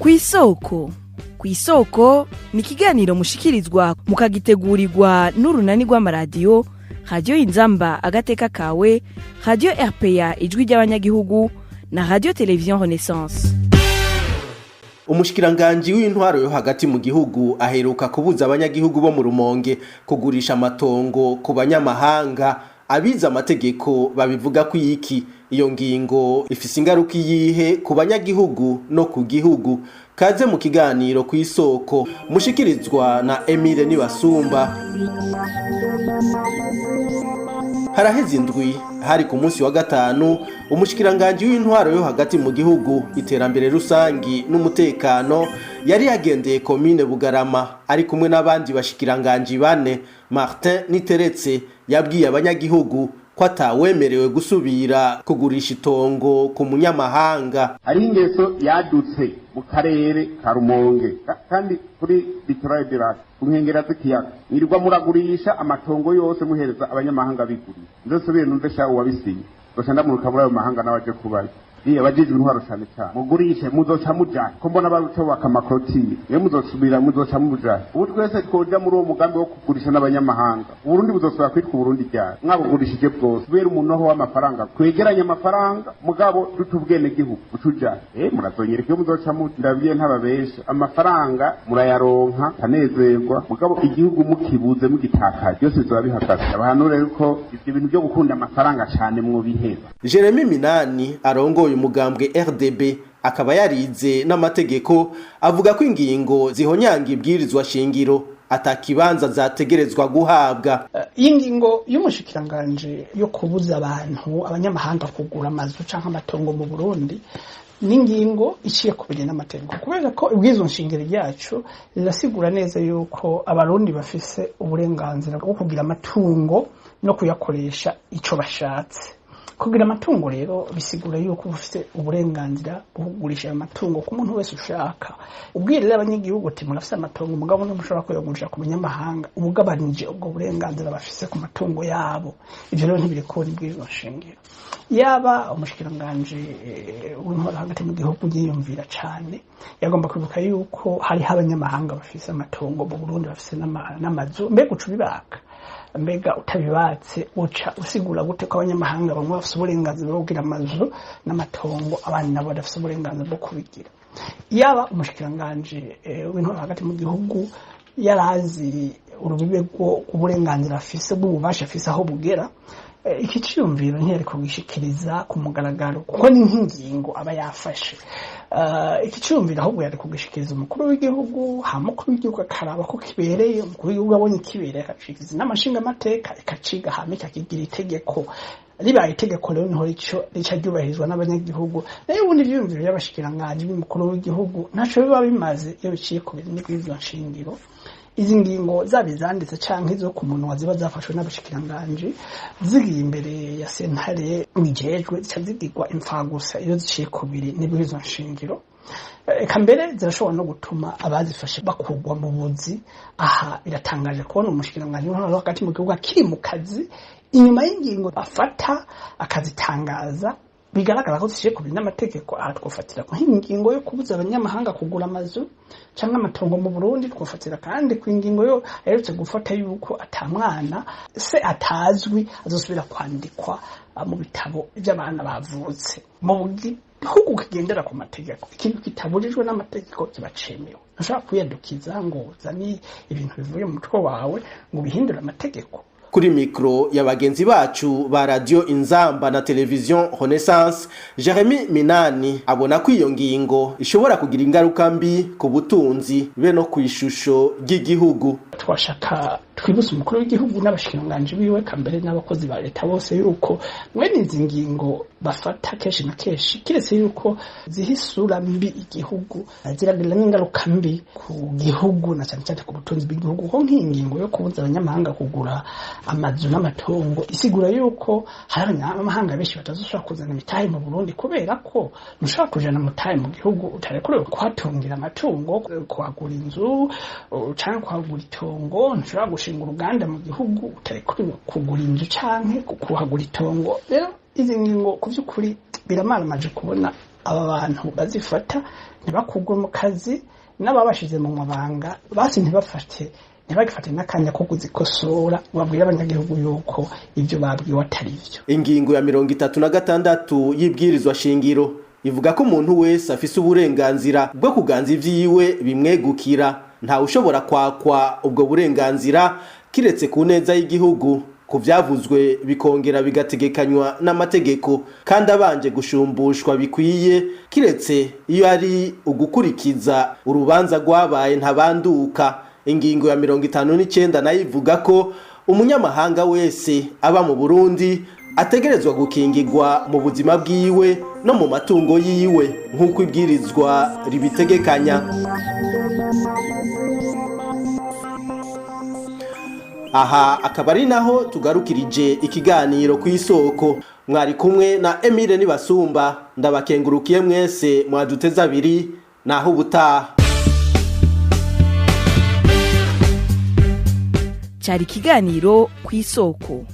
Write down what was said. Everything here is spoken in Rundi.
Kw'isoko. Kw'isoko ni ikiganiro mushikirizwa mukagitegurirwa n'urunani rw'amaradiyo Radiyo Inzamba Agateka Kawe, Radiyo RPA Ijwi ry'Abanyagihugu na Radiyo Televiziyo Renaissance. Umushikiranganji w'intwaro yo hagati mu gihugu aheruka kubuza abanyagihugu bo mu Rumonge kugurisha amatongo ku banyamahanga. Abize amategeko babivuga ko iki iyo ngingo ifise ingaruka iyihe ku banyagihugu no ku gihugu? Kaze mu kiganiro ku Isoko mushikirizwa na Emile Nibasumba. Haraheze indwi, hari ku munsi wa gatanu, umushikiranganji w'intwaro yo hagati mu gihugu, iterambere rusangi n'umutekano yari yagendeye komine Bugarama ari kumwe n'abandi bashikiranganji bane. Martin Niteretse yabwiye abanyagihugu ko atawemerewe gusubira kugurisha itongo ku munyamahanga. Hariho ingeso yadutse mu karere ka Rumonge kandi kuri littoral de lac, ku nkengera z'ikiyaga, mwirirwa muragurisha amatongo yose muhereza abanyamahanga biguriye. Nzosubire numve sha uwabisinye, zoca ndamuruka muri ayo mahanga n'abaje kubayo. Iya abajejwe intwaro cane cane, mugurishe muzoca mujahe ko mbona barutobaka ama clôtures, niyo muzosubira muzoca mujahe. Ubu twese twoja muri uwo mugambi wo kugurisha n'abanyamahanga, Uburundi buzosubira kwitwa Uburundi ryari mwabugurishije bwose kubera umunoho w'amafaranga? Twegeranye amafaranga mugabo duta ubwenegihugu bucujahe. Murazonyereka iyo muzoca muja, ndabwiye ntababesha, amafaranga murayaronka kanezerwa, mugabo igihugu mukibuze mugitakaje byose bizoba bihagaze. Abahanure yuko ivyo bintu byo gukunda amafaranga cane mwobiheba. Jeremy Minani arongoye umugambwe RDB akaba yarize n'amategeko avuga ko ingingo zihonyanga ibwirizwa shingiro atakibanza zategerezwa guhabwa. Iyi ngingo y'umushikiranganje yo kubuza abantu abanyamahanga kugura amazu canke amatongo mu Burundi n'ingingo iciye ku bijanye n'amategeko, kubera ko ibwirizwa nshingiro ryacu rirasigura neza yuko Abarundi bafise uburenganzira bwo kugira amatungo no kuyakoresha ico bashatse. Kugira amatungo rero bisigura yuko ufite uburenganzira bwo kugurisha ayo matungo ku muntu wese ushaka. Ubwiye rero abanyagihugu uti murafise amatungo mugabo ntimushobora kuyagurisha ku munyamahanga, ubugabanije ubwo burenganzira bafise ku matungo yabo. Ivyo rero ntibirekuwe n'ibwirizwa nshingiro. Yaba umushikiranganji w'intwaro hagati mu gihugu yiyumvira cane, yagomba kwibuka yuko hariho abanyamahanga bafise amatungo mu Burundi, bafise n'amazu. Mbega uca ubibaka? Mbega utabibatse uca usigura gute ko abanyamahanga bamwe bafise uburenganzira bwo kugira amazu n'amatongo, abandi nabo badafise uburenganzira bwo kubigira? Yaba umushikiranganji w'intwaro hagati mu gihugu yarazi urubibe rw'uburenganzira afise, bw'ububasha afise aho bugera, iki ciyumviro ntiyari kugishikiriza ku mugaragaro, kuko ni nk'ingingo aba yafashe. Iki ciyumviro ahubwo yari kugishikiriza umukuru w'igihugu, hama umukuru w'igihugu akaraba ko kibereye. Umukuru w'igihugu abonye kibereye akashikiriza inama nshingamateka, ikaciga, hama ikakigira itegeko. Ribaye itegeko rero niho rico rica ryubahirizwa n'abanyagihugu. Nayo ubundi ivyiyumviro by'abashikiranganji b'umukuru w'igihugu ntaco biba bimaze iyo biciye ku bintu n'ibwirizwa nshingiro. Izi ngingo zaba izanditse canke izo ku munwa ziba zafashwe n'abashikiranganji, zigiye imbere ya sentare bijejwe zica zigirwa imfagusa iyo ziciye kubiri n'ibwirizwa nshingiro. Eka mbere zirashobora no gutuma abazifashe bakurwa mu buzi. Aha biratangaje kubona umushikiranganji w'intwaro hagati mu gihugu akiri mu kazi, inyuma y'ingingo afata akazitangaza bigaragara ko ziciye kubiri n'amategeko. Aha twofatira ku ngingo yo kubuza abanyamahanga kugura amazu canke amatongo mu Burundi, twofatira kandi ku ngingo yo aherutse gufata yuko ata mwana se atazwi azosubira kwandikwa mu bitabo vy'abana bavutse. Mu gihugu kigendera ku mategeko, ikintu kitaburijwe n'amategeko kiba cemewe. Ntushobora kwiyadukiza ngo uzane ibintu bivuye mu mutwe wawe ngo ubihindure amategeko. Kuri mikro ya bagenzi bacu ba Radio Inzamba na Television Renaissance, Jeremy Minani abona ko iyo ngingo ishobora kugira ingaruka mbi ku butunzi be no ku ishusho ry'igihugu. Twashaka twibutse umukuru w'igihugu n'abashikiranganji biwe, kambere n'abakozi ba leta bose, yuko mwene izi ngingo bafata kenshi na kenshi, kiretse yuko ziha isura mbi igihugu, ziragira n'ingaruka mbi ku gihugu na cyane cyane ku butunzi bw'igihugu. Kuko nk'iyi ngingo yo kubuza abanyamahanga kugura amazu n'amatungo isigura yuko hari abanyamahanga benshi batazoshobora kuzana imitahe mu Burundi, kubera ko ntushobora kujana umutahe mu gihugu utarekuriwe kuhatungira amatungo, kuhagura inzu canke kuhagura itongo. Ntushobora gushinga uruganda mu gihugu utarekuriwe kugura inzu canke kuhagura itongo. Rero izi ngingo ku by'ukuri biramaramaje kubona Aba bantu bazifata ntibakugwe mu kazi, n'ababashize mu mabanga basi ntibafate, ntibagifate n'akanya ko kuzikosora, babwire abanyagihugu yuko ibyo babwiwe atari byo. Ingingo ya 36 y'ibwirizwa shingiro ivuga ko umuntu wese afise uburenganzira bwo kuganza ivyiwe bimwegukira. Ntawe ushobora kwakwa ubwo burenganzira kiretse ku neza y'igihugu, ku vyavuzwe bikongera bigategekanywa n'amategeko, kandi abanje gushumbushwa bikwiye, kiretse iyo ari ugukurikiza urubanza rwabaye ntabanduka. Ingingo ya 59 nayo ivuga ko umunyamahanga wese aba mu Burundi ategerezwa gukingirwa mu buzima bwiwe no mu matungo yiwe nk'uko ibwirizwa ribitegekanya. Aha akaba ari naho tugarukirije ikiganiro ku isoko. Mwari kumwe na Emile Nibasumba, ndabakengurukiye mwese mwaduteze abiri, naho ubutaha. Cyari ikiganiro ku isoko.